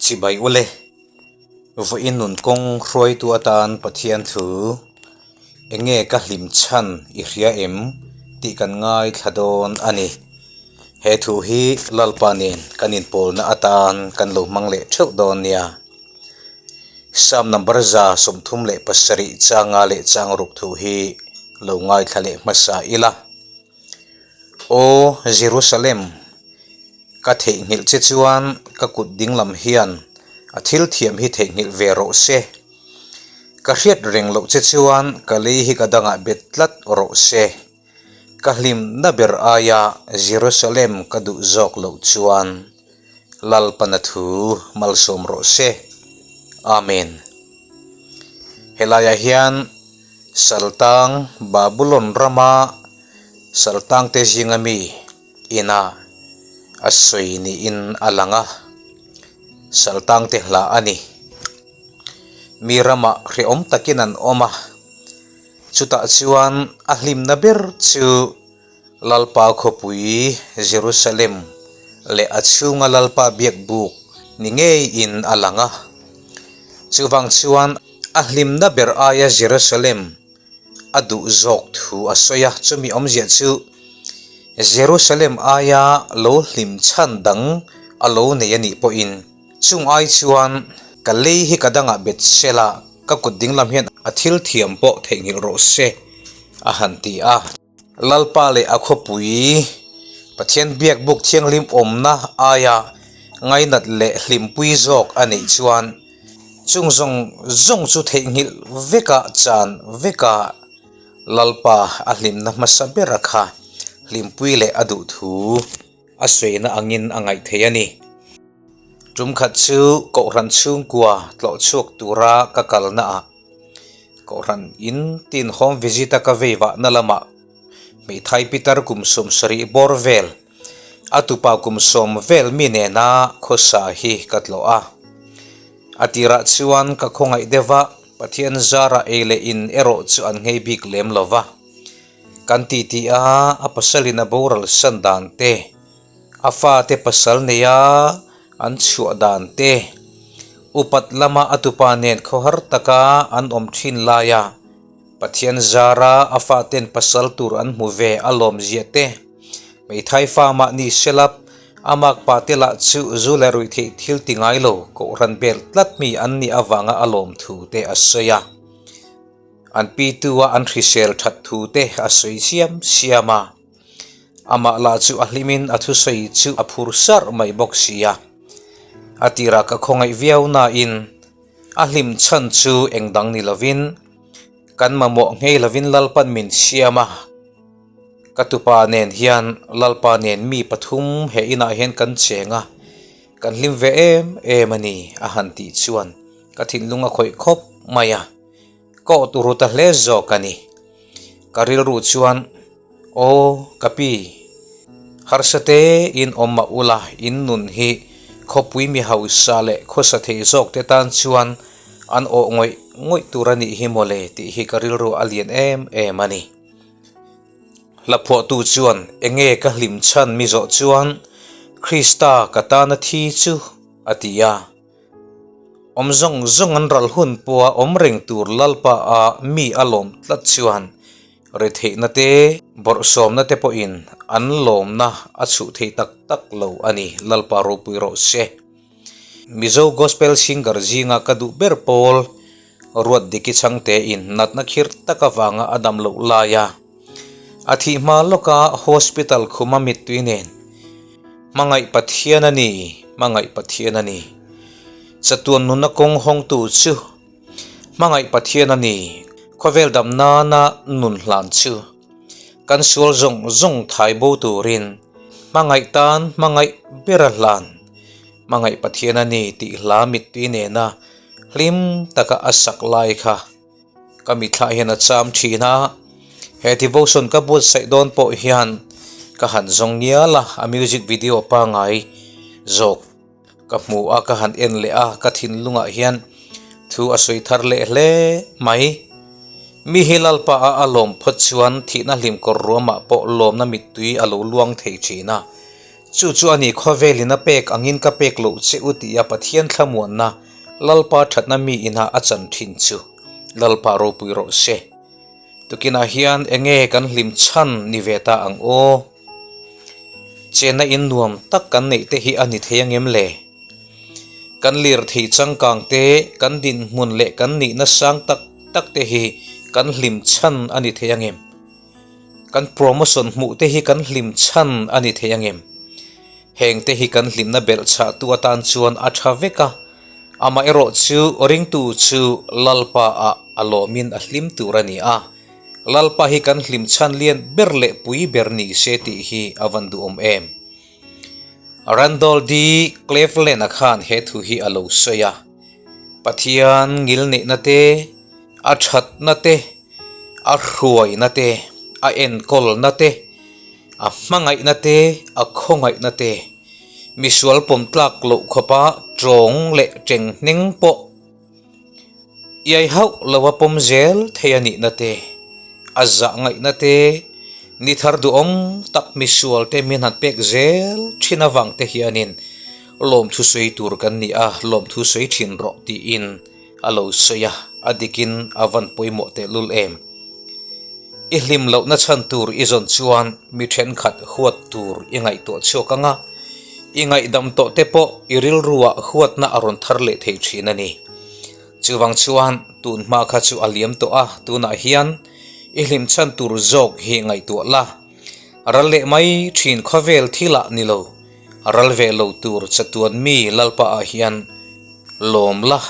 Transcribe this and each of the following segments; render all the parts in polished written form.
Chibai ule, vawiin nun kawng hruaitu atan Pathian thu enge ka hlim chhan i hria em tih kan ngaithla dawn a ni. He thu hi Lalpa nen kan inpawlna atan kan lo hmang leh theuh dawn nia. Psalm number 37 changa leh chang ruk thu hi lo ngaithla leh hmasa ila. Aw Jerusalem, ka theihnghilh che chuan ka kut dinglam hian a thil thiam hi theihnghilh ve rawh se. Ka hriat reng loh che chuan ka lei hi ka dangah bet tlat rawh se. Ka hlimna ber aia Jerusalem ka duh zawk loh chuan Lalpana thu malsawm rawh se. Amen. Helaiah hian Saltang Babulon rama Saltangte zinga mi ina a sawi niin a lang a, Saltangte hla a ni. Mi ramah hrehawm takin an awm a, chutah chuan a hlimna ber chu Lalpa khawpui Jerusalem leh a chhunga Lalpa biakbuk ni ngeiin a lang a. Chuvang chuan a hlimna ber aia Jerusalem a duh zawk thu a sawi a, chumi awmzia chu Jerusalem aia lo hlim chhan dang a lo nei a nih pawhin chung ai chuan ka lei hi ka dangah bet sela ka kut dinglam hian a thil thiam pawh theihnghilh rawh se a han ti a. Lalpa leh a khawpui Pathian biakbuk thianghlim awmna aia ngainat leh hlimpui zawk a neih chuan chung zawng zawng chu theihnghilh vekah chan vekah Lalpa a hlimna hmasa bera kha hlimpui leh a duh thu a sawina angin a ngaih thei a ni. Tum khat chu Kohhran chhungkua tlawh chhuak tura ka kalnaah Kohhran in tin home visit a ka vei vahna lamah hmeithai pitar kum 70 bawr vel a tupa kum 10 vel mi nena khawsa hi ka tlawh a. A tirah chuan ka khawngaih deuh a, Pathian zara ei leh in erawh chu an nghei bik lem lo va. Kan titi a, a pasalin a boral san dan te, A fate pasal neia an chhuah dan te, upat lama a tupa nen khawhar taka an awm thin laia Pathian zara a faten pasal tur an hmu ve a lawm ziah te, hmeithai fa mahni selap a makpa te lah chu zu leh ruihtheih thil ti ngai lo kohhran bel tlat mi an nih avanga a lawm thu te a sawi a. An pitu a an hrisel that thu te a sawi siam siam a. Amah lah chu a hlimin a thusawi chu a phur sarh mai bawk si a. A tirah ka khawngaih viau nain a hlim chhan chu eng dang ni lovin kan mamawh nghei lovin Lalpan min siam a. Ka tupa nen hian Lalpa nen mi pathum he inah hian kan cheng a, kan hlim ve em em a ni a han tih chuan ka thinlung a khawih khawp mai a. Ka awt ru ta hle zawk a ni. Ka rilru chuan, Aw, ka pi, harsa te in awm mah ula, in nun hi khawpui mi hausa leh khawsa thei zawk te tan chuan an awh ngawih ngawih tur a nih hi mawle tih hi ka rilru a lian em em a ni. Hlaphuahtu chuan enge ka hlim chhan mi zawh chuan Krista ka tana thi chu a ti a. Awm zawng zawng an ral hun pawha awm reng tur Lalpa a mi a lawm tlat chuan retheihna te, bawrhsawmna te pawhin an lawmna a chhuh thei tak tak lo a ni, Lalpa ropui rawh se. Mizo Gospel Singer zinga ka duh ber pawl Ruatdiki Chhangtein natna khir tak avanga a dam loh laia a thih hma lawka hospital khuma mittui nen Hmangaih Pathian a ni, hmangaih Pathian a ni. Chatuan nuna kawng hawngtu chu hmangaih Pathian a ni. Khawvel dam nana nun hlan chu kan sual zawng zawng thai bo turin hmangaih tan hmangaih bera hlan hmangaih Pathian a ni tih hla mittui nena hlim taka a sak lai kha Ka mithla hian a cham thin a, he devotion ka buatsaih dawn pawh hian ka han zawng ngial a, a music video pangai zawk ka hmu a, ka han en leh a, ka thinlungah hian thu a sawi thar leh hle mai. Mi hi Lalpa a a lawm phawt chuan thihna hlim kawr ruamah pawh lawmna mittui a lo luang thei thin a. Chu chu a ni khawvelin a pek angin ka pek loh che u tia Pathian thlamuanna Lalpa thatna mi ina a chan thin chu Lalpa ropui rawh se. Tukinah hian enge kan hlim chhan ni ve ta ang aw? Chenna in nuam tak kan neih te hi a ni thei angem le? Kan lirthei changkang te, kan dinhmun leh kan nihna sang tak tak te hi kan hlim chhan a ni thei angem? Kan promotion hmuh te hi kan hlim chhan a ni thei angem? Heng te hi kan hlimna belh chhahtu atan chuan a tha vek a, amaherawhchu ringtu chu Lalpa ah a lawmin a hlim tur a ni a, Lalpa hi kan hlim chhan lian ber leh pui ber ni se tih hi a van duhawm em. Randall D. Cleveland-a khan he thu hi a lo sawi a, Pathian ngilneihna te, a thatna te, a hruaina te, a enkawlna te, a hmangaihna te, a khawngaihna te, misual pawm tlak loh khawpa tawng leh tenghneng pawh iai hauh lo a pawm zel thei a nihna te, a zah ngaihna te, ni thar duhawm tak misual te min han pek zel thin avang te hianin lawmthu sawi tur kan ni a, lawmthu sawi thin rawh tiin A lo sawi a, a dikin a van pawimawh tehlul em? I hlim lohna chhan tur i zawn chuan mi thenkhat huat tur i ngaihtuah chhuak ang a, i ngaihdam tawh te pawh i rilruah huatna a rawn thar leh thei thin a ni. Chuvang chuan tun hma kha chu a liam tawh a, tunah hian i hlim chhan tur zawk hi ngaihtuah la. Ral leh mai thin khawvel thilah ni lo, ral ve lo tur chatuan mi Lalpa ah hian Lawm la,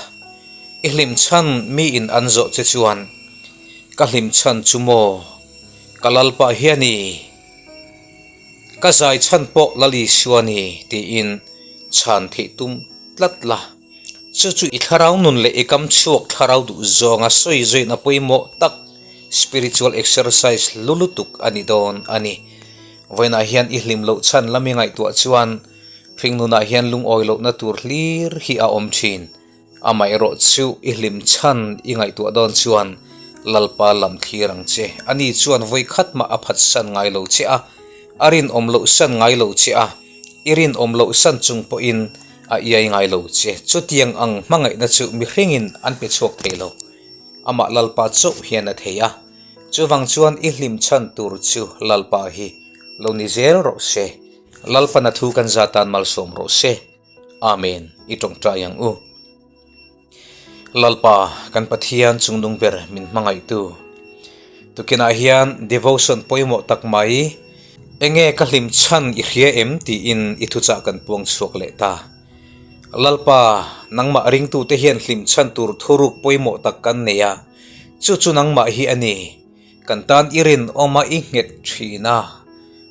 i hlim chhan miin an zawh che chuan ka hlim chhan chu maw ka Lalpa hian i ka zai chhan pawh Lal Isua ni tiin chhan theih tum tlat la. Chu chu i thlarau nun leh i kam chhuak thlarau duh zawnga sawi zawina pawimawh tak spiritual exercise lu lutuk a ni dawn a ni. Vawiinah hian i hlim loh chhan lami ngaihtuah chuan Hringnunah hian lungawi lohna tur hlir hi a awm thin. Amaherawh chu i hlim chhan i ngaihtuah dawn chuan Lalpa lam thlir ang che. Ani chuan vawi khat mah a phatsan ngai lo che a, a rinawm loh san ngai lo che a, i rinawm loh san chung pawhin a iai ngai lo che. Chutiang ang hmangaihna chu mihringin an pe chhuak thei lo. Amah Lalpa chauh hian a thei a. Chuvang chuan i hlim chhan tur chu Lalpa hi lo ni zel rawh se. Lalpana thu kan za tan malsawm rawh se. Amen. I tawngtai ang u. Lalpa, kan Pathian chungnung ber min hmangaihtu. Tukinah hian devotion pawimawh tak mai, enge ka hlim chhan i hria em tiin i thuchah kan puang chhuak leh ta. Lalpa, nangmah ringtute hian hlim chhan tur thuruk pawimawh tak kan nei a, chu chu nangmah hi a ni. Kan tan i rinawm a i nghet thin a,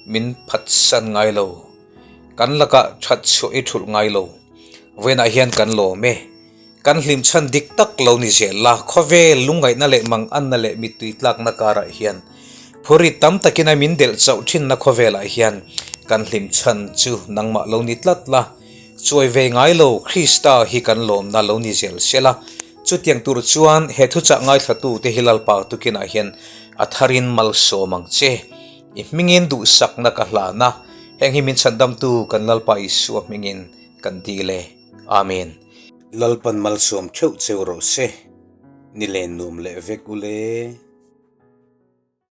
min phatsan ngai lo. Kan lakah that chhuah i thulh ngai lo. Vawiinah hian kan lawm e. Kan hlim chhan dik tak lo ni zel la, khawvel lungngaihna leh manganna leh mittui tlakna karah hian phurrit tam takin a min delh chauh thinna khawvelah hian kan hlim chhan chu nangmah lo ni tlat la. Chuai ve ngai lo Krista hi kan lawmna lo ni zel sela. Chutiang tur chuan he thuchah ngaithlatute hi Lalpa tukinah hian a tharin malsawm ang che. I hmingin duhsakna ka hlan a, heng hi min chhandamtu kan Lalpa Isua hmingin kan dil e. Amen. Lalpan malsawm theuh cheu rawh se, ni len nuam leh vek u le.